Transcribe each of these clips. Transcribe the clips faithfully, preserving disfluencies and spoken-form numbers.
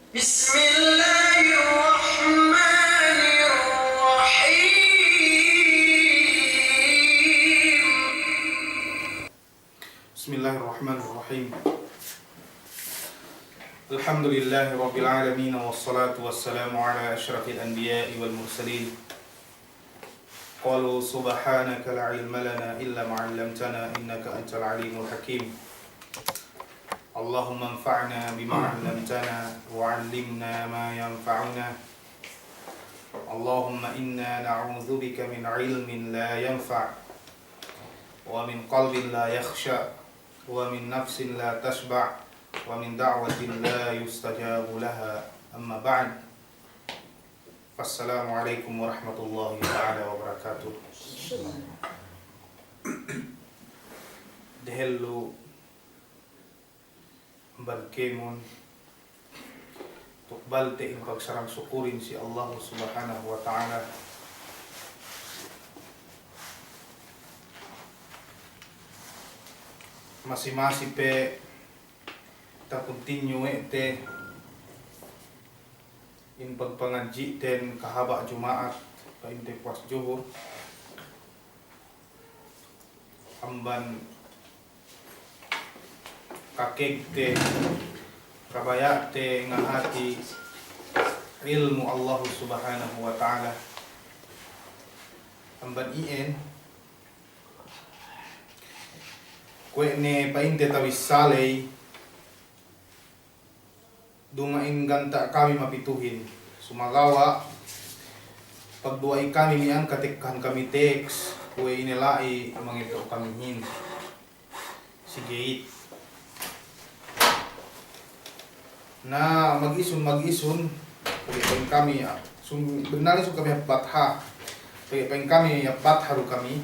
بسم الله الرحمن الرحيم. بسم الله الرحمن الرحيم. الحمد لله رب العالمين، والصلاة والسلام على أشرف الأنبياء والمرسلين. قالوا سبحانك لا علم لنا إلا ما علمتنا إنك أنت العليم الحكيم. اللهم انفعنا بما علمتنا وعلمنا ما ينفعنا. اللهم إنا نعوذ بك من علم لا ينفع ومن قلب لا يخشع ومن نفس لا تشبع ومن دعوة لا يستجاب لها. أما بعد. Assalamu alaikum warahmatullahi ta'ala wabarakatuh. Dehellu amban kēmon, tukbalte in pagsarang sukurin si Allahu Subhanahu wa Ta'ala. Masi-masi pe takuntinyu we' te in pagpangadji'ten kahaba' Juma'at, pa'inte puwas Juhur, amban kakegte, kabaya'te ngahati ilmu' Allahu Subhanahu wa Ta'ala. Amban iyan, kuwe' ne pa'inte tabissā ley, duma'in ganta' kami mapituhin. Sumagawa' pagduwa'i kami miya'an katekkahan kami teks, kuwe' ine la'i mangeddo' kamihin si gate. Na magisun, magisun, pegge' pa'in kami, ah, sum-, bennalne sung kami hap Batha. Pegge' pa'in kami hap Batha du kami,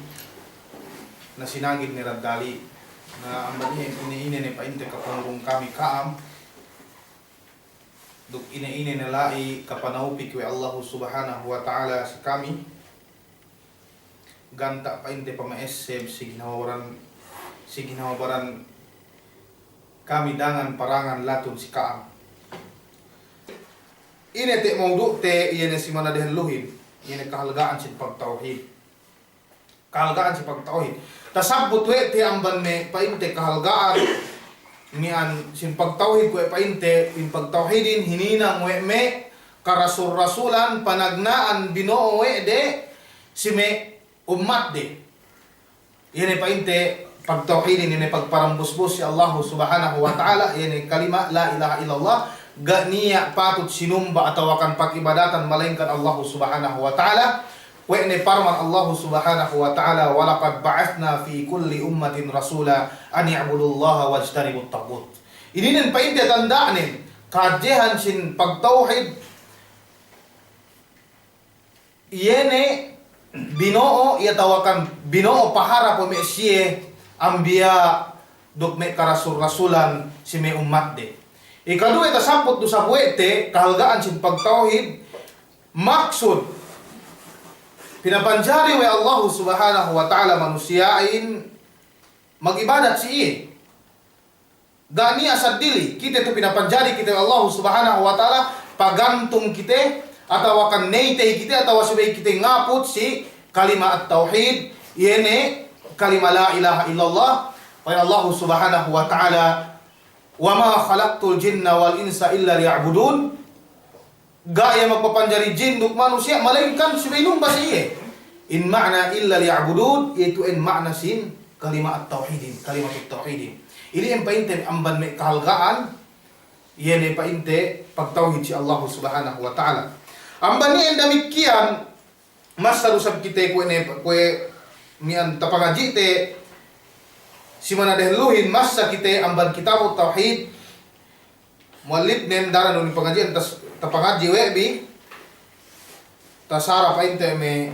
na sinagid ne daddali'. Na amban ine, ine-ine ne pa'inte kapangurung kami ka'am, duk ine-ine ne la'i kapanawpik we' Allahu Subhanahu wa Ta'ala si kami, ganta' pa'inte pama'esseb si ginawa baran, si ginawa baran kami dangan parangan latun si ka'am. Ine te' mawdu'te, iye ne si mana dehelluhin, iye ne kahalga'an sin pagtawhid. Kahalga'an si pagtawhid. Tasabbut we' te amban me' pa'inte kahalga'an miya'an sin pagtawhid, kuwe' pa'inte in pagtawhidin hininang we' me' karasul-rasulan panagna'an bino'o we' de si me' ummat de. Iye ne pa'inte pagtawhidin, iye ne pagparambusbus si Allahu Subhanahu wa Ta'ala, iye ne kalima la ilaha illallah, ga' niya' patut sinumba atawakan pagibadatan malaingkan Allahu Subhanahu wa Ta'ala. Kuwe' ne parman Allahu Subhanahu wa Ta'ala, "Wa laqad ba'athna fi kulli ummatin rasula an i'budullaha wajtanibut taghut." Ininen pa'inte tanda'nen kahadjehan sin pagtawhid, iye ne bino'o, iye tawakan bino'o paharap we' me' siye anbiya' duk me' karasul-rasulan si me' ummat de. Ikaduwe tasabbut du isab we' te kahalga'an sin pagtawhid, maksud pinapanjari we' Allahu Subhanahu wa Ta'ala manusiya'in mag'ibadat si iye. Ga' niya' seddili, kite tu pinapanjari kite we' Allahu Subhanahu wa Ta'ala, pagantung kite, atawakan neytey kite, atawa subey kite ngaput si kalima at-tawhid, iye ne kalima la ilaha illallah, pa'in Allahu Subhanahu wa Ta'ala, "Wa ma khalaqtul jinna wal insa illa liya'budun." Ga' iye magpapanjari jin duk manusiya', malaingkan subey numba si iye. In ma'na illa liya'budun, iye tu in ma'na sin kalima at-tawhidin, kalimatut tawhidin. Inin pa'inte amban me' kahalga'an, iye ne pa'inte pagtawhid si Allahu Subhanahu wa Ta'ala. Amban iyan damikkiyan, masa du isab kite kuwe' ne, kuwe' miya'an tapangadji'te, si mana dehelluhin masa kite amban kitabut tawhid, mu'allipnen daran du pangadji'an tas-, tapangadji' we' bi, tasara pa'inte me'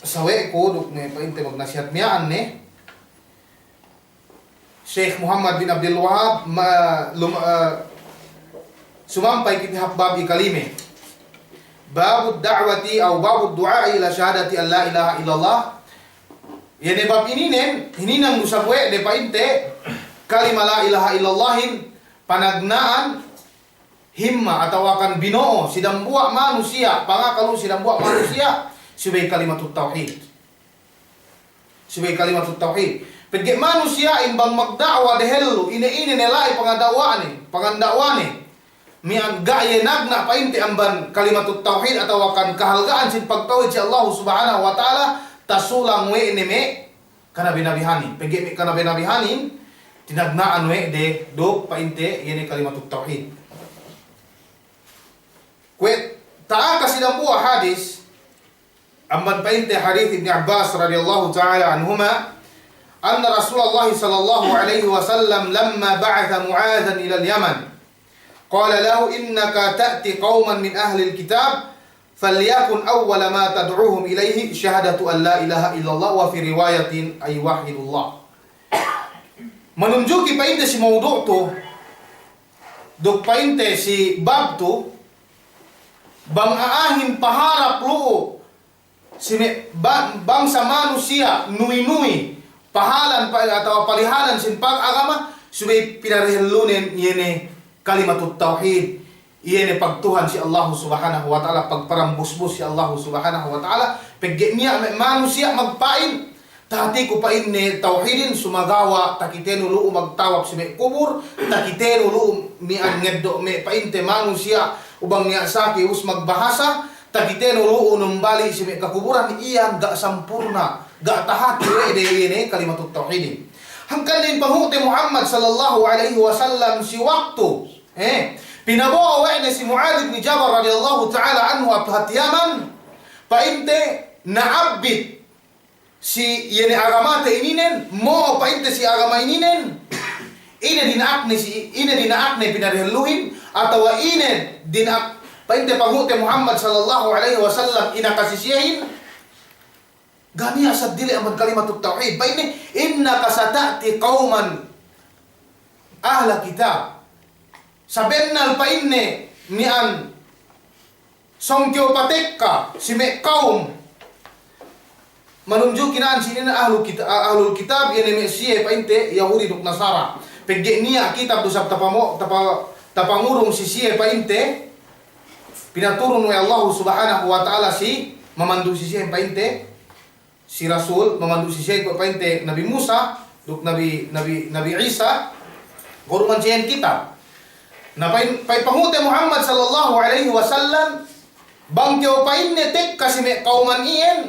sawe'ku duk me' pa'inte magnasihat miya'an ne. Sheikh Muhammad bin Abdul Wahhab ma-, lum-, eh, sumampay kite hap bab ikalime. Babud da'wati aw babud du'a'i ila shahadati an la ilaha illallah. Iye ne bab ininen, hininang du isab we' de pa'inte kalima la ilaha illallahin, panagna'an himma atawakan bino'o si dambuwa' manusiya', pangaka lu'u si dambuwa' manusiya', subey kalimatut tawhid. Subey kalimatut tawhid. Pegge' manusiya'in bang magda'wa dehellu, ine-ine ne la'i pangada'wane, panganda'wane. Miya'an ga' iye nagna' pa'inte amban kalimatut tawhid atawakan kahalga'an sin pagtawhid si Allahu Subhanahu wa Ta'ala, tasulang we' ne me' kanabi-nabihanin. Pegge' me' kanabi-nabihanin, tinagna'an we' de duk pa'inte iye ne kalimatut tawhid. Kuwe' ta'aka si dambuwa' hadis, amban pa'inte hadis Ibni Abbas radiyallahu ta'ala anhuma, anna Rasulallahi sallallahu alaihi wasallam lamma ba'atha Mu'adhan ilal Yaman, qala lahu, "Innaka ta'ti qawman min ahlil kitab, falyakun awwala ma tad'uhum ilayhi shahadatu an la ilaha illallah," wa fi riwayatin, "Ay yuwahhidullah." Manunjuki pa'inte si mawdu' tu, duk pa'inte si bab tu, bang a'ahin paharap lu'u si me' ba-, bangsa manusiya' nuwi-nuwi, pahalan pa-, atawa palihanan sin pagagama, subey pinadehellunen iye ne kalimatut tawhid, iye ne pagtuhan si Allahu Subhanahu wa Ta'ala, pagparambusbus si Allahu Subhanahu wa Ta'ala, pegge' niya' me' manusiya' magpa'in, tahatiku pa'inne tawhidin, sumagawa' takitenu lu'u magtawap si me' kubur, takitenu lu'u miya'an ngeddo' me' pa'inte manusiya', ubang niya' saki us magbahasa, takitenu lu'u numbali' si me' kakuburan, iyan ga' sampurna', ga' tahati we' de iye ne kalimatut tawhidin. Hangkan in panghu'te Muhammad sallallahu alaihi wasallam si waktu, eh, pinabo'o we' ne si Mu'adh ibn Jabal radiyallahu ta'ala anhu hap Yaman, pa'inte na'abbit si iye ne agamate ininen, mo'o pa'inte si agama ininen, ine dina'akne si, ine dina'akne pinadehelluhin, atawa ine dina'ak, pa'inte panghu'te Muhammad sallallahu alaihi wasallam inaka si siyehin, ga' niya' saddili amban kalimatut tawhid. Pa'inne, "Innaka sata'ti qawman ahla kitab." Sabennal pa'inne miya'an sōng kew patekka si me' kawum. Manunjuki na'an si inin ahlul kita-, ahlul kitab, iye ne me' siye pa'inte Yahudi duk Nasara. Pegge' niya' kitab du isab tapamo-, tapa-, tapangurung si siye pa'inte, pinaturun we' Allahu Subhanahu wa Ta'ala si mamandu' si siye pa'inte, si Rasul, mamandu' si siye kuwe' pa'inte Nabi Musa, duk Nabi, Nabi, Nabi Isa, gurungan siye kitab. Na pa'in, pa'in panghu'te Muhammad sallallahu alaihi wasallam, bang kew pa'inne tekka si me' kawuman iyan,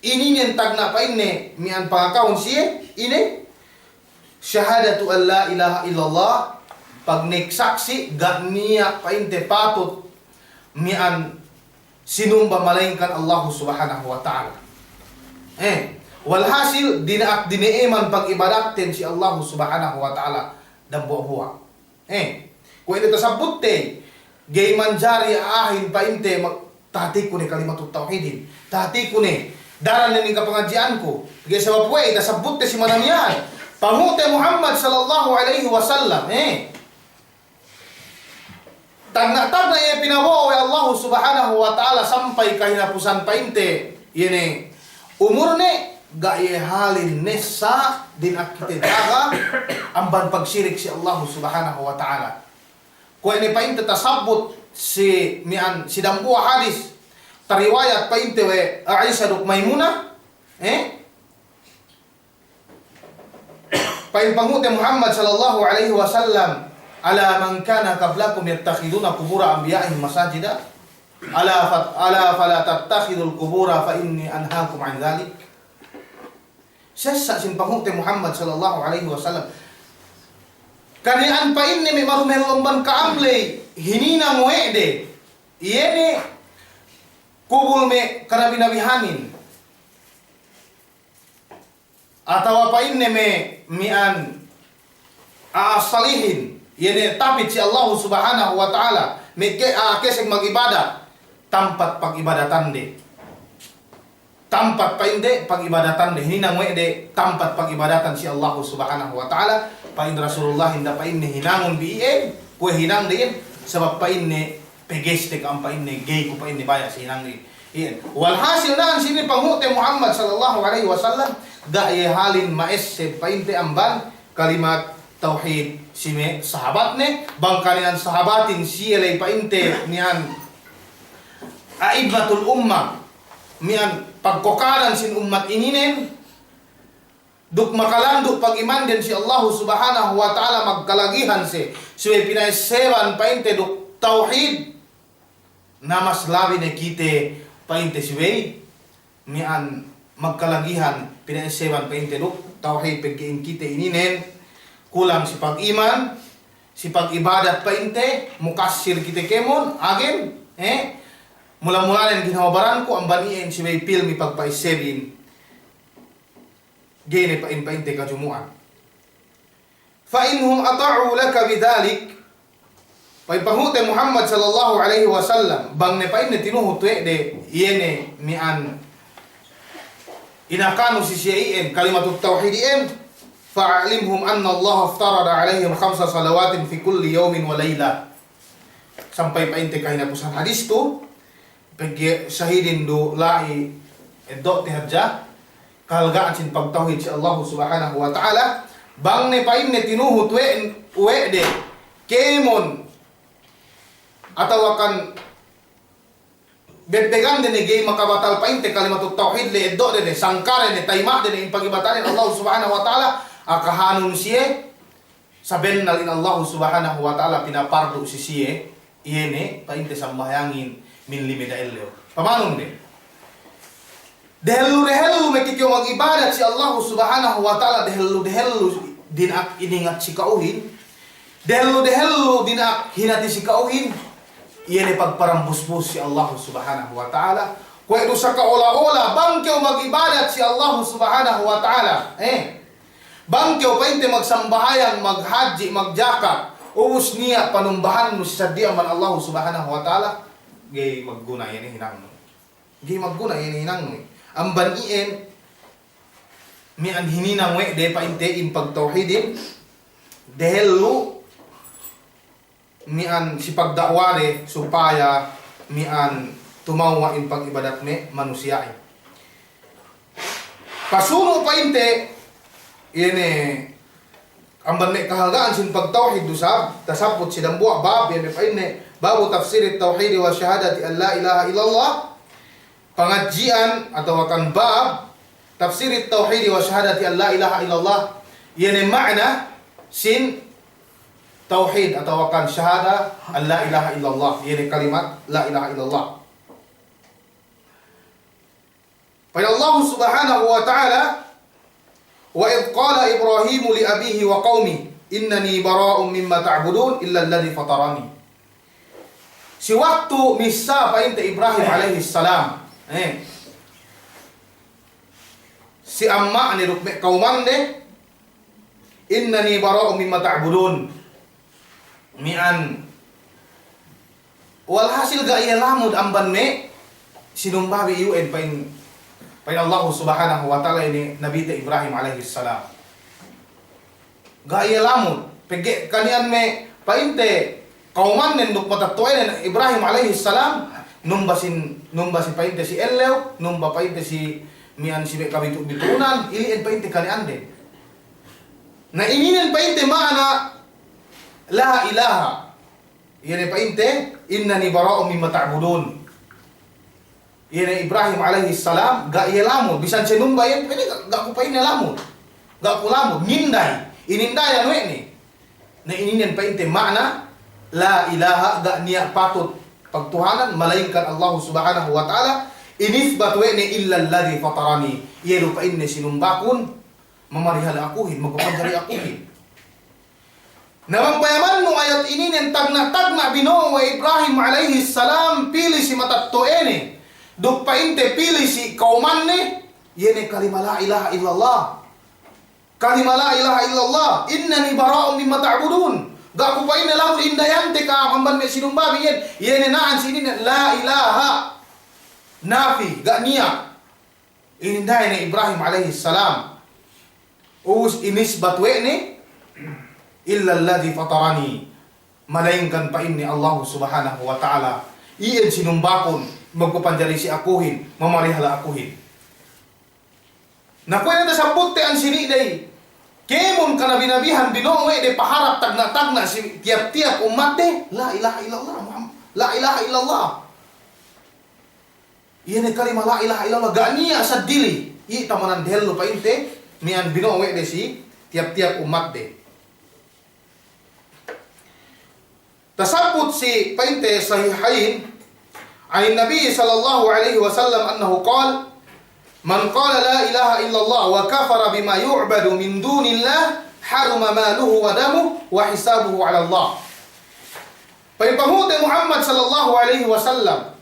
ininen tagna' pa'inne miya'an pangakahun siye, ine, shahadatu an la ilaha illallah, pagnek saksi' ga' niya' pa'inte patut miya'an sinumba malaingkan Allahu Subhanahu wa Ta'ala. Eh, walhasil, dina'ak dine'eman pagibadatten si Allahu Subhanahu wa Ta'ala dambuwa'-buwa'. Eh, kuwe' ine tasabbutte, ga'i manjari a'ahin pa'inte ma-, tahatiku ne kalimatut tawhidin, tahatiku ne daran ne nin kapangadji'anku, ga'i sabab we' tasabbutte si manamiyan, panghu'te Muhammad sallallahu alaihi wasallam, eh. Tagna'-tagna' iye pinabo'o we' Allahu Subhanahu wa Ta'ala sampay kahinapusan pa'inte, iye ne umurne, ga' iye halin nessa' dina'ak kite jaga amban pagsirik si Allahu Subhanahu wa Ta'ala. Kuwe' ne pa'inte tasabbut si miya'an, si dambuwa' hadis, tariwayat pa'inte we' Aisha duk Maymuna, eh? Pa'in panghu'te Muhammad sallallahu alaihi wasallam, "Ala man kana qablakum yattakhiduna qubura anbiya'ihim masajida, ala fat-, ala fala tattakhidul qubura fa inni anhakum an dhalik." Sessa' sin panghu'te Muhammad sallallahu alaihi wasallam. Kaniya'an pa'inne me' marumehellu amban ka'am ley hininang we' de, iye ne kubul me' kanabi-nabihanin. Atawa pa'inne me' miya'an a'a salihin, iye ne tapit si Allahu Subhanahu wa Ta'ala, me' ke-, a'a keseg mag'ibadat, tampat pag'ibadatande. Tampat pa'inde pag'ibadatande, hininang we' de tampat pag'ibadatan si Allahu Subhanahu wa Ta'ala, pa'in Rasulullahin da'a pa'inne hinangun bi iyan, kuwe' hinangde iyan, sabab pa'inne pegestek am pa'inne, ga'i ku pa'inne baya' si hinangde iyan. Walhasil na'an sinin panghu'te Muhammad sallallahu alaihi wasallam, ga' iye halin ma'esseb pa'inte amban kalimat tawhid si me' sahabatne, bang kaniyan sahabatin siye ley pa'inte miya'an a'immatul ummah, miya'an pagkokanan sin ummat ininen, duk makalandu' pagimanden si Allahu Subhanahu wa Ta'ala magkalagihan siye, subey pina'esseban pa'inte duk tawhid, na mas labi ne kite pa'inte subey miya'an magkalagihan pina'esseban pa'inte duk tawhid, pegge' in kite ininen kulang si pag'iman, si pag'ibadat pa'inte, mukassir kite kēmon, agen, eh, mula-mulanen ginhawa baranku amban iyan subey pilmi pagpa'essebin. Ga'i ne pa'in pa'inte kajumu'an. Fa in hum ata'u laka bidhalik. Pa'in panghu'te Muhammad sallallahu alaihi wasallam, bang ne pa'inne tinuhut we' de iye ne miya'an inakanu si siye iyan kalimatut tawhid iyan, fa'alimhum anna Allah aftarada alaihim khamsa salawatin fi kulli yawmin wa laylah. Sampay pa'inte kahinapusan hadis tu, pegge' sahidin du la'i eddo'te hadja, kahalga'an sin pagtawhid si Allahu Subhanahu wa Ta'ala, bang ne pa'inne tinuhut we', we' de kēmon, atawa kan bebbegan de ne ga'i makabatal pa'inte kalimatut tawhid le eddo'de ne, sangkade ne, tayima'de ne in pagibadaten Allahu Subhanahu wa Ta'ala, akahanun siye, sabennal in Allahu Subhanahu wa Ta'ala pinapardu si siye, iye ne pa'inte sambahayangin min lime da ellew. Pamanun de. Dehellu-dehellu me' kew mag'ibadat si Allahu Subhanahu wa Ta'ala, dehellu-dehellu dina'ak iningat si ka'uhin, dehellu-dehellu dina'ak hinati si ka'uhin, iye ne pagparambusbus si Allahu Subhanahu wa Ta'ala. Kuwe' du saka ola-ola bang kew mag'ibadat si Allahu Subhanahu wa Ta'ala, eh. Bang kew pa'inte magsambahayang, maghadji', magjakat, ubus niya' panumbahannu si saddi amban Allahu Subhanahu wa Ta'ala, ga'i magguna iye ne hinangnu. Ga'i magguna iye ne hinangnu. Amban iyan miya'an hininang we' de pa'inte in pagtawhidin, dehellu miya'an si pagda'wade supaya miya'an tumawwa' in pag'ibadat me' manusiya'in. Pasunu' pa'inte, iye ne amban me' kahalga'an sin pagtawhid du sab, tasabbut si dambuwa' bab, iye ne pa'inne, babu tafsirit tawhidi wa shahadati an la ilaha illallah, pangadji'an atawa kan bab tafsirit tawhidi wa shahadati an la ilaha illallah, iye ne ma'na sin tawhid atawa kan shahada an la ilaha illallah, iye ne kalimat la ilaha illallah. Pa'in Allahu Subhanahu wa Ta'ala, "Wa idh qala Ibrahimu li abihi wa qawmihi, innani bara'un mimma ta'budun illa alladhi fatarani." Si waktu missā pa'inte Ibrahim alayhis salam, eh, si amma'ne duk me' kawmande, "Innani bara'un mimma ta'budun." Miya'an, walhasil ga' iye lamud amban me' sinumbabi iyu'en pa'in, pa'in Allahu Subhanahu wa Ta'ala ine Nabite Ibrahim alayhis salam. Ga' iye lamud. Pegge' kani'an me' pa'inte kawmannen duk matetto'anen Ibrahim alayhis salam, numba sin, numba si pa'inte si ellew, numba pa'inte si miya'an si me' kabitu'-bitu'unan, ili'en pa'inte kani'anden. Na ininen pa'inte ma'ana la ilaha. Iye ne pa'inte, "Innani bara'un mimma ta'budun." Iye ne Ibrahim alayhis salam, ga' iye lamud, bisan sinumba iye, pa'inne ga', ga' ku pa'inne lamud. Ga' ku lamud, nginday. Inindayan we' ne. Na ininen pa'inte ma'ana la ilaha, ga' niya' patut pagtuhanan, malayingkan Allahu Subhanahu wa Ta'ala, inisbat we' ne illa alladhi fatarani. Iye du pa'inne sinumbakun, mamarihala akuhin, magpapanjari akuhin. Na bang payamannu ayat ininen tagna'-tagna' bino'o we' Ibrahim alayhis salam, pī si matetto'ane, duk pa'inte pī si kawmanne, iye ne kalima la ilaha illallah. Kalima la ilaha illallah, "Innani bara'un mimma ta'budun." Ga' ku pa'inne lamud indayante ka'am amban me' sinumbabi iyan, iye ne na'an si ininen la ilaha. Nafi, ga' niya'. Ininday ne Ibrahim alayhis salam. Ubus inisbat we' ne, "Illa alladhi fatarani." Malayingkan pa'inne Allahu Subhanahu wa Ta'ala. Iyan sinumbakun, magpapanjari si akuhin, mamarihala akuhin. Na kuwe' ne tasabbutte ensini' dey. kēmon kanabi-nabihan bino'o we' de paharap tagna'-tagna' si tiyap-tiyap ummatde, la ilaha illallah Muhammad, la ilaha illallah. Iye ne kalima la ilaha illallah, ga' niya' seddili. Iye tamanan dehellu pa'inte, miya'an bino'o we' de si tiyap-tiyap ummatde. Tasabbut si pa'inte Sahihain, anin Nabi sallallahu alaihi wasallam annahu qal, "Man qala la ilaha illallah wa kafara bima yu'badu min dunillah, haruma maluhu wa damuhu wa hisabuhu 'ala Allah." Pa'in panghu'te Muhammad sallallahu alaihi wasallam,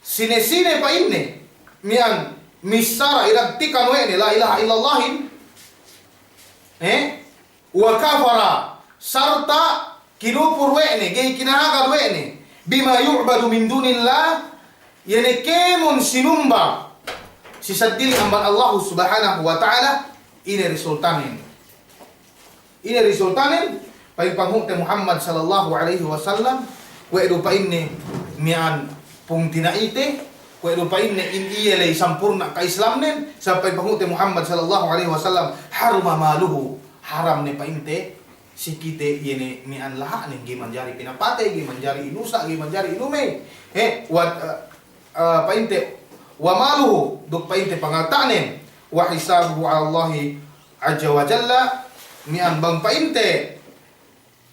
sine-sine pa'inne, miya'an missara iragtikan we' ne la ilaha illallahin, eh? Wa kafara, sarta' kinupur we' ne, ga'i kinahagad we' ne, bima yu'badu min dunillah, iye ne kēmon sinumba si seddili amban Allahu Subhanahu wa Ta'ala, ine resultanen. Ine resultanen, pa'in panghu'te Muhammad sallallahu alaihi wasallam, kuwe' du pa'inne miya'an pungtina'ite, kuwe' du pa'inne in iye ley sampurna' ka-Islamnen, sa pa'in panghu'te Muhammad sallallahu alaihi wasallam, haruma maluhu, haram ne pa'inte, si kite iye ne miya'an laha'nen, ga'i manjari pinapatey, ga'i manjari inusa', ga'i manjari inumey. He, wa, eh, eh, pa'inte, wa maluhu, duk pa'inte pangalta'nen, wa hisabuhu 'ala Allahi azza wa jalla, miya'an bang pa'inte,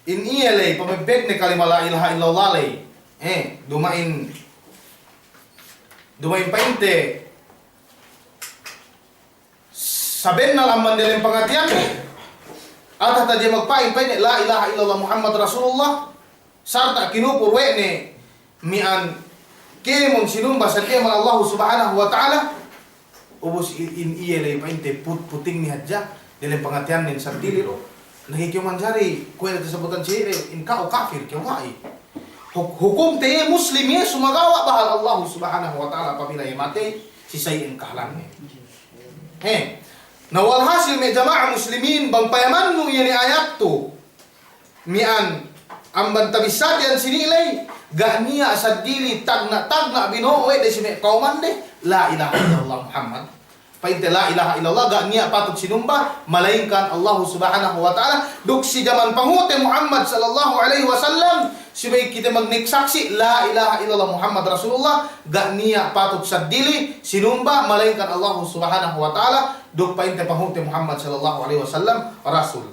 in iye ley, pamebbetne kalima la ilaha illallah ley. Eh, duma'in, duma'in pa'inte, sabennal amban delem pangatiyanne, atawa taje magpa'in pa'inne, la ilaha illallah Muhammad Rasulullah, sarta' kinupur we' ne, miya'an kēmon sinumba seddili amban Allahu Subhanahu wa Ta'ala, ubus i-, in iye ley pa'inte put-, puting ne hadja, delem pangatiyannen seddili du. Na ga'i kew manjari, kuwe' ne tasabutan si iye, in ka'u kafir kew ga'i. Huk-, hukumte iye Muslim iye sumagawa' bahal Allahu Subhanahu wa Ta'ala apabila iye matey, si sa'i'in kahalanne. He. Na walhasil me' jama'a muslimin, bang payamannu iye ne ayat tu, miya'an amban tabissāte iyan sini' ley, ga' niya' seddili tagna'-tagna' bino'o we' de si me' kawmande, la ilaha illallah Muhammad. Pa'inte la ilaha illallah, ga' niya' patut sinumba, malaingkan Allahu Subhanahu wa Ta'ala, duk si jaman panghu'te Muhammad sallallahu alaihi wasallam, subey kite magnik saksi', la ilaha illallah Muhammad Rasulullah, ga' niya' patut seddili sinumba, malaingkan Allahu Subhanahu wa Ta'ala, duk pa'inte panghu'te Muhammad sallallahu alaihi wasallam, Rasul.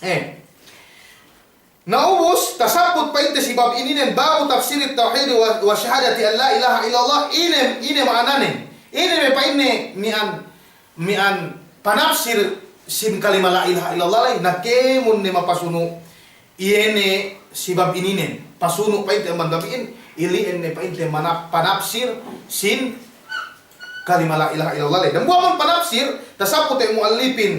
Eh. Na ubus, tasabbut pa'inte si bab ininen, babu tafsirit tawhid wa, wa shahadati an la ilaha illallah, ine, ine ma'ananen. Ine me' pa'inne miya'an, miya'an panapsir sin kalima la ilaha illallah ley, na kēmon ne mapasunu' iye ne si bab ininen. Pasunu' pa'inte amban bab inin, ili'en ne pa'inte manap-, panapsir sin kalima la ilaha illallah ley. Dambuwa' amban panapsir, tasabbut we' mu'allipin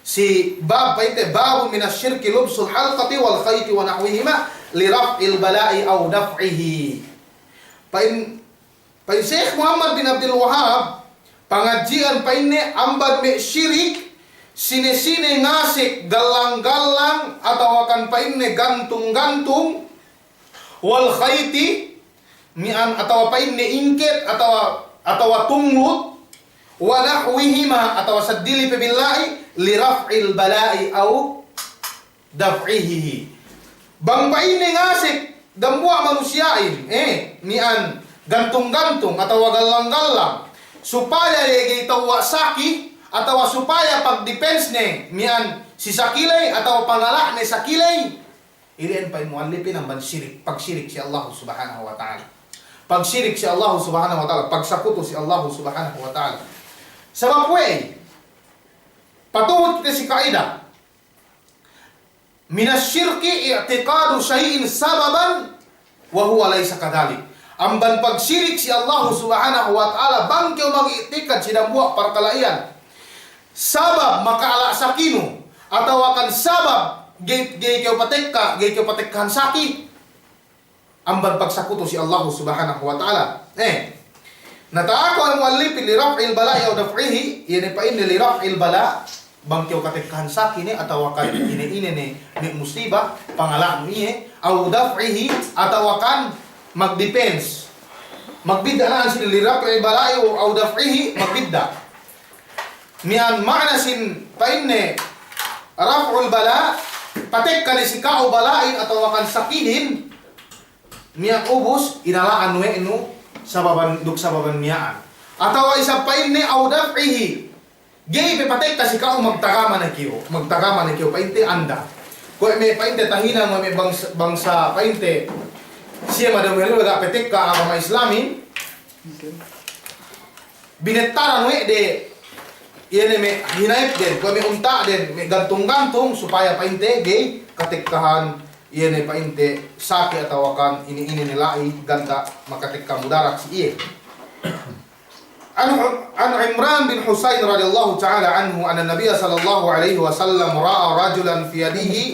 si bab pa'inte, babun minash shirki lubsul halqati wal khayti wa nahwihima li raf'il bala'i aw daf'ihi. Pa'in, pa'in Sheikh Muhammad bin Abdul Wahhab, pangadji'an pa'inne amban me' shirik, sine-sine ngasek gallang-gallang atawakan pa'inne gantung-gantung, wal khayti, miya'an atawa pa'inne ingket atawa, atawa tunglut, wa nahwihima atawa seddili pe billa'i, li raf'il bala'i aw daf'ihi. Bang pa'inne ngasek dambuwa' manusiya'in, eh, miya'an gantung-gantung atawa gallang-gallang, supaya iye ga'i tewwa' saki, atawa supaya pagdipensne miya'an si saki ley, atawa pangala'ne saki ley. Ili'en pa'in mu'allipin amban shirik, pagsirik si Allahu Subhanahu wa Ta'ala. Pagsirik si Allahu Subhanahu wa Ta'ala, pagsakutu si Allahu Subhanahu wa Ta'ala. Sabab we'ey, patuhut kite si ka'ida, minash shirki i'tiqadu shay'in sababan wa huwa laysa kadhalik. Amban pagsirik si Allahu Subhanahu wa Ta'ala, bang kew mag'i'tikad si dambuwa' parkala' iyan sabab maka'ala' sakinu, atawakan sabab ga'i, ga'i kew patekka, ga'i kew patekkahan saki, amban pagsakutu si Allahu Subhanahu wa Ta'ala. Eh, na ta'aku al mu'allif li raf'il bala'i aw daf'ihi, iye ne pa'inne li raf'il bala', bang kew katekkahan saki ne, atawakan ine-ine ne, ne musiba, pangala'nu iye, aw daf'ihi, atawakan magdipens. Magbidda' na'an sin li raf'il bala'i aw daf'ihi, magbidda'. Miya'an ma'ana sin pa'inne, Raf'ul bala', patekka ne si ka'u bala'in atawa kan sakinin, miya'an ubus, inala'an we' nu, sababan, duk sababan miya'an. Atawa isab pa'inne, aw daf'ihi. Ga'i pe patekka si ka'u magtagama ne kew, magtagama ne kew pa'inte anda. Kuwe' me' pa'inte tahinang me' bangsa, bangsa pa'inte siye madam helu ga' patekka agama Islamin. Binettaran we' de, iye ne me' hinayipden, kuwe' me' unta'den, me' gantung-gantung, supaya pa'inte ga'i katekkahan, iye ne pa'inte saki atawa kan ine-ine ne la'i ganta' makatekka mudarat si iye. An, an Imran bin Husayn radiyallahu ta'ala anhu, anna Nabiyya sallallahu alaihi wasallam ra'a rajulan fi yadihi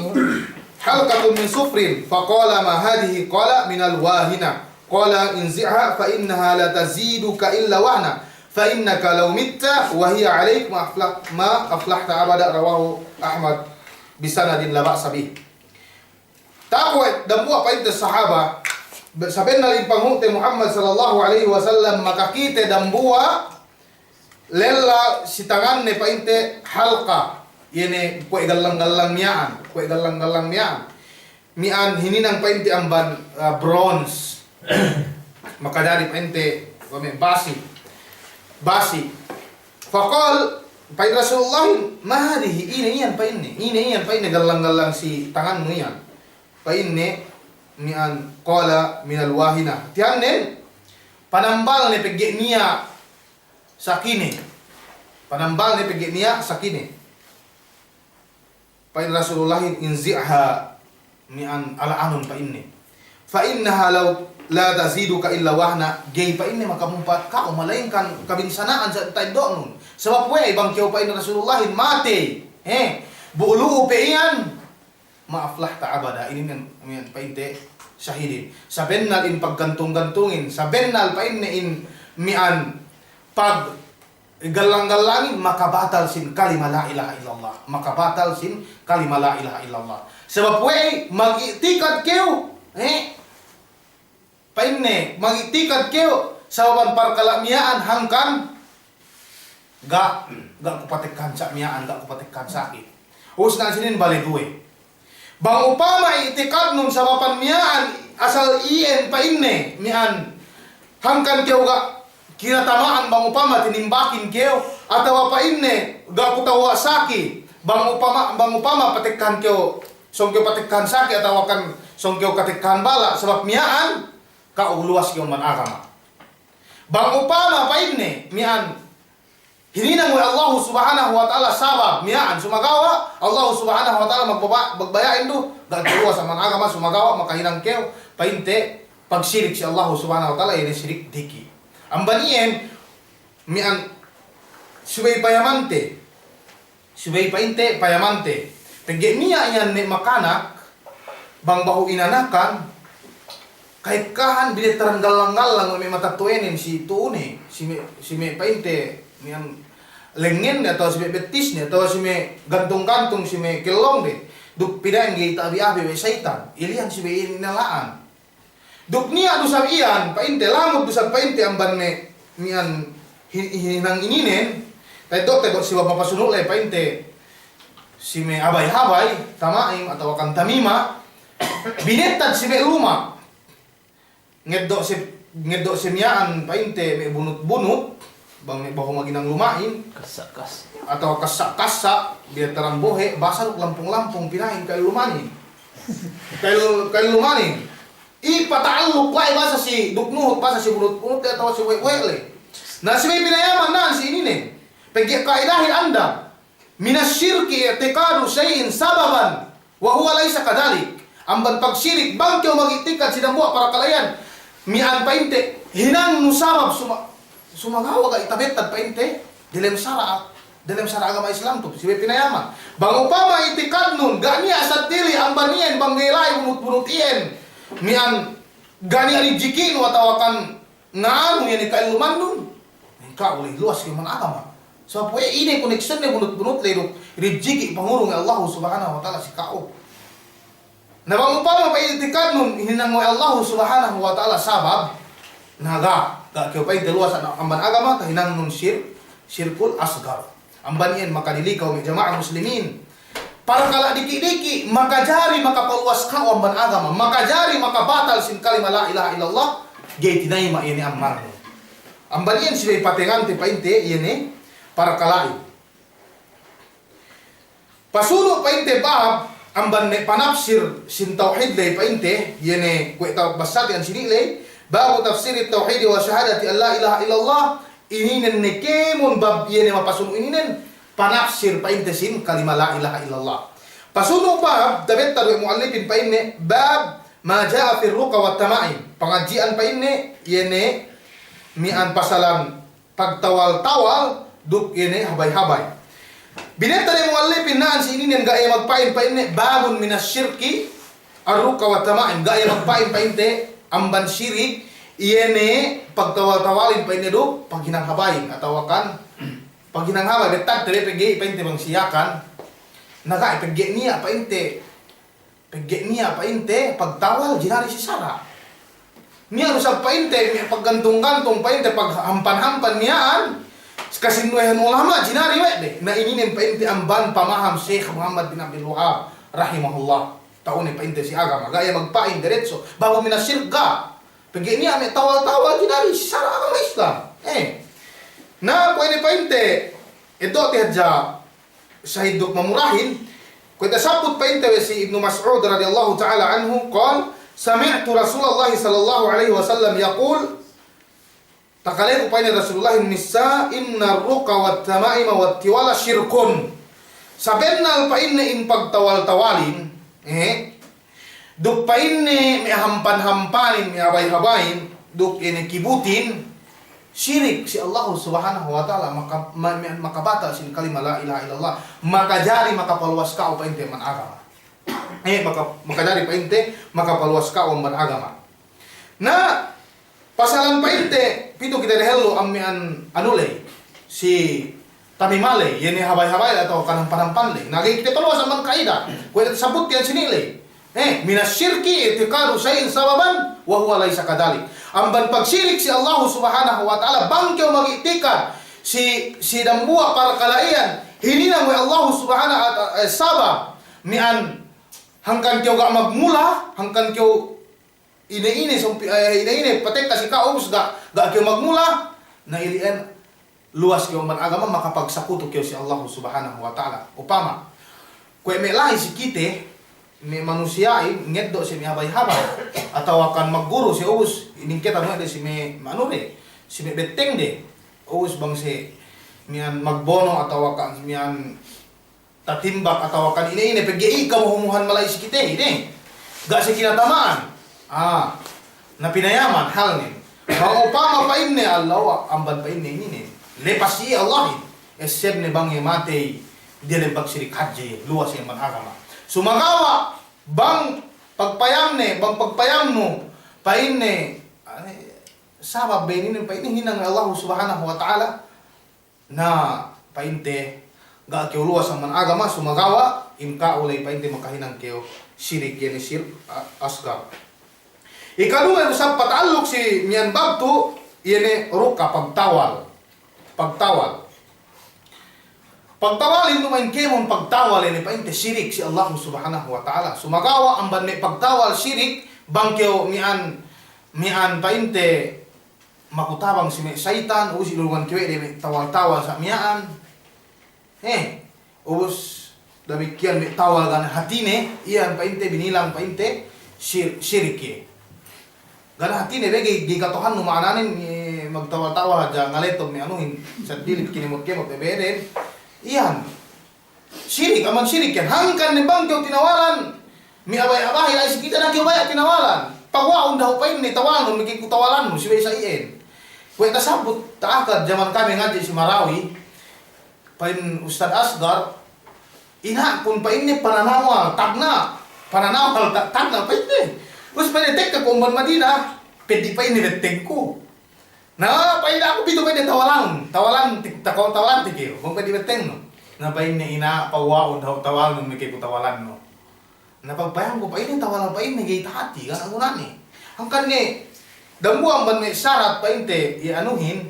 halqatun min sufrin, faqala, "Ma hadhihi?" Qala, "Minal wahina." Qala, "Inzi'ha fa innaha la taziduka illa wahna, fa innaka law mitta wa hiya alayk ma aflah-, ma aflahta abada." Rawahu Ahmad bi sanadin la ba'sa bih. Takuwe' dambuwa' pa'inte sahaba, be-, sabennal in panghu'te Muhammad sallallahu alaihi wasallam makakite dambuwa' lella si tanganne pa'inte halka, iye ne kuwe' gallang-gallang miya'an, kuwe' gallang-gallang miya'an. Miya'an hininang pa'inte amban, eh, bronze. Makajari pa'inte, kuwe' me' basi. Basi. Faqal, pa'in Rasulullah, "Ma hadhihi?" Ine iyan pa'inne? Ine iyan pa'inne gallang-gallang si tangannu iyan? Pa'inne, miya'an, qala, "Minal wahina." Tiyannen, panambal ne pegge' niya' sakine. Panambal ne pegge' niya' sakine. Pa'in Rasulullahin, "Inzi'ha," miya'an ala'anun pa'inne. "Fa innaha law la taziduka illa wahna," ga'i pa'inne makamumpa'at ka'u, malaingkan kabinsana'an sa ta'eddo'nun. Sabab we'ey bang kew pa'in Rasulullahin matey, he, bu lu'u pe iyan, ma aflahta abada, inin miya'an pa'inte sahidin. Sabennal in paggantung-gantungin, sabennal pa'inne in miya'an pag gallang-gallangin, makabatal sin kalima la ilaha illallah. Makabatal sin kalima la ilaha illallah. Sabab we'ey, mag'i'tikad kew, eh? Pa'inne, mag'i'tikad kew, sababan parkala' miya'an hangkan, ga', ga' ku patekkahan sa' miya'an, ga' ku patekkahan saki. Usna sinin bale duwe. Bang upama i'tikadnun sabapan miya'an asal iyan pa'inne, miya'an hangkan kew ga' kinatama'an bang upama tinimbakin kew, atawa pa'inne ga' ku tawwa' saki, bang upama, bang upama patekkahan kew, sōng kew patekkahan saki atawa kan sōng kew katekkahan bala', sabab miya'an ka'u luwas kew amban agama. Bang upama pa'inne, miya'an hininang we' Allahu Subhanahu wa Ta'ala sabab miya'an, sumagawa' Allahu Subhanahu wa Ta'ala magbaba-, magbaya'in du, ga' kew luwas amban agama, sumagawa' makahinang kew pa'inte pagsirik si Allahu Subhanahu wa Ta'ala, iye ne sirik diki'. Amban iyan, miya'an subey payamante, subey pa'inte payamante. Pegge' niya' iyan me' makanak, bang bahu inanakan, ka'ekkahan binettaran gallang-gallang we' me' matetto'anen si tu'une, si me', si me' pa'inte, miya'an lengngen ne, atawa si me' bettis ne, atawa si me' gantung-gantung, si me' kellong de. Duk pina'in ga'i ta'abi-abi we' seyitan, ilihan subey inala'an. Duk niya' du sab iyan pa'inte, lamud du sab pa'inte amban me', miya'an hi-, hinang ininen, ta'eddo', ta'eddo' si bab mapasunu' la'i pa'inte, si me' abay-abay, tama'im, atawa kan tamima', binettad si me' luma'. Ngeddo' si, ngeddo' si miya'an pa'inte me' bunut-bunut, bang me' bahu maginang luma'in. Kassa'-kassa'. Atawa kassa'-kassa', binettaran bohe', basa duk lampung-lampung pina'in ka'il luma'in. Ka'il, ka'il luma'in. Iye pata'alluk la'i basa si duk nuhut, basa si bunut-bunut le atawa si we'-we' le. Na subey pinayaman nan si ininen. Pegge' ka'idahin anda. Minas sirki i'tikadu shay'in sababan wa huwa laysa kadhalik. Amban pagsirik, bang kew mag'itikad si dambuwa' parakala' iyan, miya'an pa'inte, hinangnu sabab suma-, sumagawa' ga' itabettad pa'inte, delem sara', delem sara' agama Islam tu, subey pinayaman. Bang upama i'tikadnun, ga' niya' saddili, amban iyan, bang ga'i la'i bunut-bunut iyan, miya'an ga' niya' rijikinu atawa kan nganu iye ne ka'il luma'nun. Ka'u le luwas kew amban agama. Sabab we' ine koneksiyonne bunut-bunut le duk rijiki pangurung we' Allahu Subhanahu wa Ta'ala si ka'u. Na bang upama pa'in i'tikadnun hinang we' Allahu Subhanahu wa Ta'ala sabab, na ga', ga' kew pa'inte luwas amban agama, tahinangnun shirk, shirkul asgar. Amban iyan makadili ka'u me' jama'a muslimin. Parkala' diki'-diki', makajari makapaluwas ka'u amban agama, makajari makabatal sin kalima la ilaha illallah, ga'i tinayima' iye ne amalnu. Amban iyan subey patengante pa'inte iye ne parkala'in. Pasunu' pa'inte bab, amban me' panapsir sin tawhid ley pa'inte, iye ne kuwe' ta-, basate iyan sini' ley, babu tafsirit tawhidi wa shahadati an la ilaha illallah, ininen ne kēmon bab iye ne mapasunu' ininen, panapsir pa'inte sin kalima la ilaha illallah. Pasunu' bab, tabetta du we' mu'allipin pa'inne, bab ma ja'a fir ruqa wat tama'im. Pangadji'an pa'inne, iye ne miya'an pasalan pagtawal-tawal duk iye ne habay-habay. Binetta de mu'allipin na'an si ininen ga' iye magpa'in pa'inne, babun minas shirki ar-ruqa wat tama'im. Ga' iye magpa'in pa'inte amban sirik, iye ne pagtawal-tawalin pa'inne duk paghinang habayin, atawakan paghinang habay, bettadte de pegge' pa'inte bang si Yakan, na ga' pegge' niya' pa'inte, pegge' niya' pa'inte pagtawal jinari si sara'. Niya' du isab pa'inte, me' paggantung-gantung pa'inte, paghampan-hampan miya'an, kasinduwehan ulama' jinari we' de. Na ininen pa'inte amban pamaham Sheikh Muhammad bin Abdul Wahhab rahimahullah. Ta'u ne pa'inte si agama, ga' iye magpa'in diretso, babu minas shirk, ga'. Pegge' niya' me' tawal-tawal jinari si sara' agama Islam. Eh. Na kuwe' ine pa'inte, eddo'te hadja sahid duk mamurahin, kuwe' tasabbut pa'inte we' si Ibnu Mas'ud radiyallahu ta'ala anhu, qal, sami'tu Rasulallahi sallallahu alaihi wasallam yaqul, takaleku pa'inne Rasulullah, missā, innar ruqa wat tama'ima wat tiwala shirkun. Sabennal pa'inne in pagtawal-tawalin, eh, duk pa'inne me' hampan-hampanin, me' habay-habayin, duk ine kibutin, sirik si Allahu Subhanahu wa Ta'ala, maka-, ma-, ma-, makabatal sin kalima la ilaha illallah, makajari makapaluwas ka'u pa'inte amban agama. Eh, maka-, makajari pa'inte makapaluwas ka'u amban agama. Na, pasalan pa'inte, pitu kite dehellu ammi'an anu ley, si tamima ley, iye ne habay-habay ley atawa kahampan-hampan ley. Na ga'i kite paluwas amban ka'ida. Kuwe' tasabbut iyan sini' ley. Eh, minas shirki i'tiqadu shay'in sababan wa huwa laysa kadhalik. Amban pagsirik si Allahu Subhanahu wa Ta'ala, bang kew mag'i'tikad si, si dambuwa' parkala' iyan hininang we' Allahu Subhanahu wa Ta'ala, eh, sabab, mi'an hangkan kew ga' magmula, hangkan kew ine-ine sompi-, eh, ine-ine patekka si ka'u ubus ga', ga' kew magmula, na ili'en luwas kew amban agama, makapagsakutu kew si Allahu Subhanahu wa Ta'ala. Upama, kuwe' me' la'i si kite, me' manusiya'in ngeddo' si me' habay-habay, atawa kan magguru si ubus, iningketan we' de si me' manu de, si me' betteng de, ubus bang si mi'an magbono' atawa kan mi'an tatimbak atawa kan ine-ine, pegge' iye kamuhumuhan mala'i si kite ine. Ga' si kinatama'an. Ah, na pinayaman halnen. Bang upama pa'inne, Allahu amban pa'inne ininen. Lepas si iye Allahin. Essebne bang iye matey diyalem pagsirik hadja iye, luwas iye amban agama. Sumagawa' bang pagpayamne, bang pagpayamnu, pa'inne, ane, sabab be ininen pa'inne hinang Allahu Subhanahu wa Ta'ala, na pa'inte, ga' kew luwas amban agama, sumagawa' in ka'u ley pa'inte makahinang kew sirik, iye ne shirk a-, asgar. Ikaduwe du isab pata'alluk si mi'an bab tu, iye ne ruqa, pagtawal. Pagtawal. Pagtawalin duma'in kēmon pagtawal, iye ne pa'inte sirik si Allahu Subhanahu wa Ta'ala. Sumagawa' amban me' pagtawal sirik, bang kew mi'an, mi'an pa'inte maku tabang si me' saytan, ubus ilulungan kew we' de me' tawal-tawal sa' miya'an. He, ubus damikkiyan me' tawal ga' ne hatine, iyan pa'inte binilang pa'inte sir-, sirik iye. Ga' ne hatine be ga'i, ga'i katohannu ma'ananen, eh, magtawal-tawal hadja ngaletob me' anuhin, seddili kinimot-kimot be beden. Iyan. Sirik, amban sirik iyan. Hangkan ne bang kew tinawalan, me' abay-abay la'i si kite, na kew baya' tinawalan. Pawa'un dahu' pa'inne tawalnun, miki ku tawalannu, subey sa' iyan. Kuwe' tasabbut, ta'akad jaman kami ngadji' si Marawi, pa'in Ustadz Asgar, ina'kun pa'inne pananawal, tagna', pananawal, ta-, tagna' pa'inne. Ubus pa'inne tekka ku amban Madina, peddi' pa'inne bettengku. Na, pa'in aku pitu pa'in de tawalan, tawalan ti-, tako-, tawalan tikiyu, bang pa'in de bettengnu. Na, pa'in ne ina', pawa'un dahu' tawalnu, miki ku tawalannu. Na, pagpayamku pa'in ne tawalan pa'in ne ga'i tahati, ga' ne gunane. Hangkan ne, dambuwa' amban me' sarat pa'inte, iye anuhin,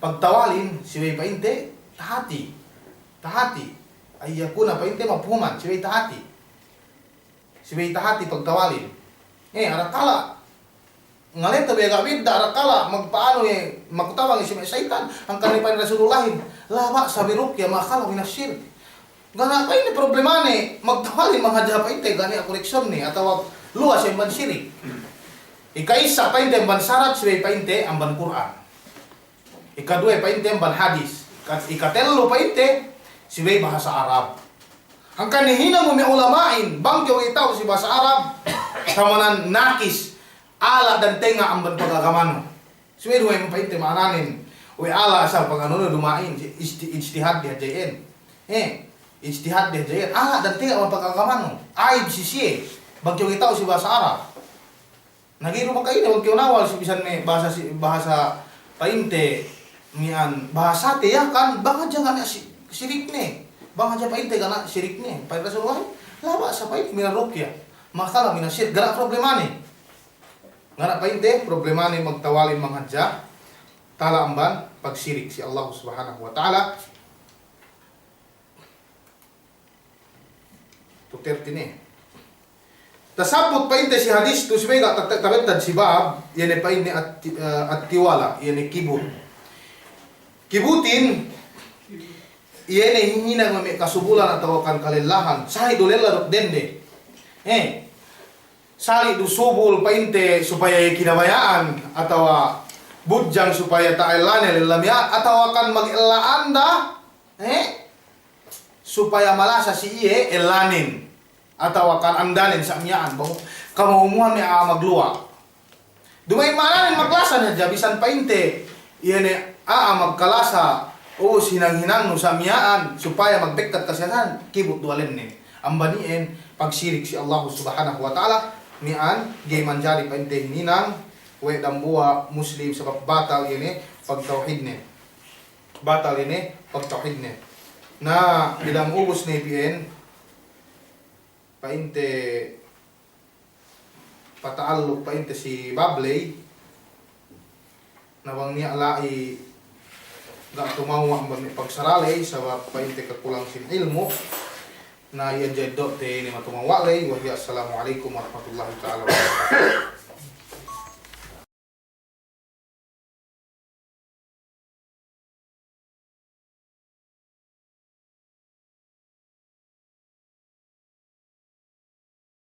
pagtawalin, subey pa'inte, tahati. Tahati. an yakuna pa'inte mafhuman, subey tahati. Subey tahati pagtawalin. Eh, arakala' ngalete bi ga' bidda', arakala' magpa'anu, eh, magtabang si me' saytan, hangkan ne pa'in Rasulullahin, la ba'sa bi ruqya ma khala minas shirk. Ga' ne pa'inte problemane magtawalin bang hadja pa'inte ga' niya' koreksyon ne, atawa luwas amban sirik. Ika'issa pa'inte amban sarat, subey pa'inte amban Kur'an. Ikaduwe pa'inte amban hadis. Ika-, ikatellu pa'inte subey bahasa Arab. Hangkan ne hinang me' ulama'in, bang kew ga'i ta'u si bahasa Arab, tamanan nakis, ala' dan tenga' amban pagagamanu. Subey duwe pa'inte ma'ananen, we' ala' asal paganu duma'in, ijti-, ijtihad de hadja iyan. Eh, ijtihad de hadja iyan. Ala' dan tenga' amban pagagamanu. Aib si siye, bang kew ga'i ta'u si bahasa Arab. Na ga'i du maka'ine bang kew nawal si bisan me' bahasa si, bahasa pa'inte miya'an, bahasate ya kan, bang hadja ga' niya' si-, sirikne. Bang hadja pa'inte ga' niya' sirikne. Pa'in Rasulullah, la ba'sa pa'inte minar ruqya ma khala minas shirk. Ga' niya' problemane. Ga' niya' pa'inte problemane magtawalin bang hadja tala' amban pagsirik si Allah Subhanahu wa Ta'ala. Tu tertine. Tasabbut pa'inte si hadis tu subey ga' ta-, ta-, tabettad si bab, iye ne pa'inne at-, eh, at-tiwala, iye ne kibut. Kibutin, iye ne hinang me' kasubulan atawa kan kalellahan, sali' du lella duk dende. Eh, sali' du subul pa'inte supaya kinabaya'an, atawa budjang supaya ta'ellane lella miya'an, atawa kan magella'an da, eh, supaya malasa si iye ellanen, atawa kan andanen sa' miya'an, bang kamahumuhan me' a'a magluwa'. Duma'in ma'ananen maglasahan hadja, bisan pa'inte, iye ne a'a magkalasa, ubus hinang-hinangnu sa' miya'an, supaya magbekkat kasiyasahan, kibut duwalenne. Amban iyan, pagsirik si Allah Subhanahu wa Ta'ala, miya'an, ga'i manjari pa'inte hininang, we' dambuwa' Muslim, sabab batal iye ne pagtawhidne. Batal ine pagtawhidne. Na, bidam ubus ne pi'en, pa'inte pata'alluk pa'inte si bab ley, na bang niya' la'i ga' tumewwa' amban me' pagsara ley, sabab pa'inte kakulang sin ilmu', na iyan hadja eddo'te ine matumewwa' ley, wa hiya assalamu alaikum warahmatullahi ta'ala wabarakatuh.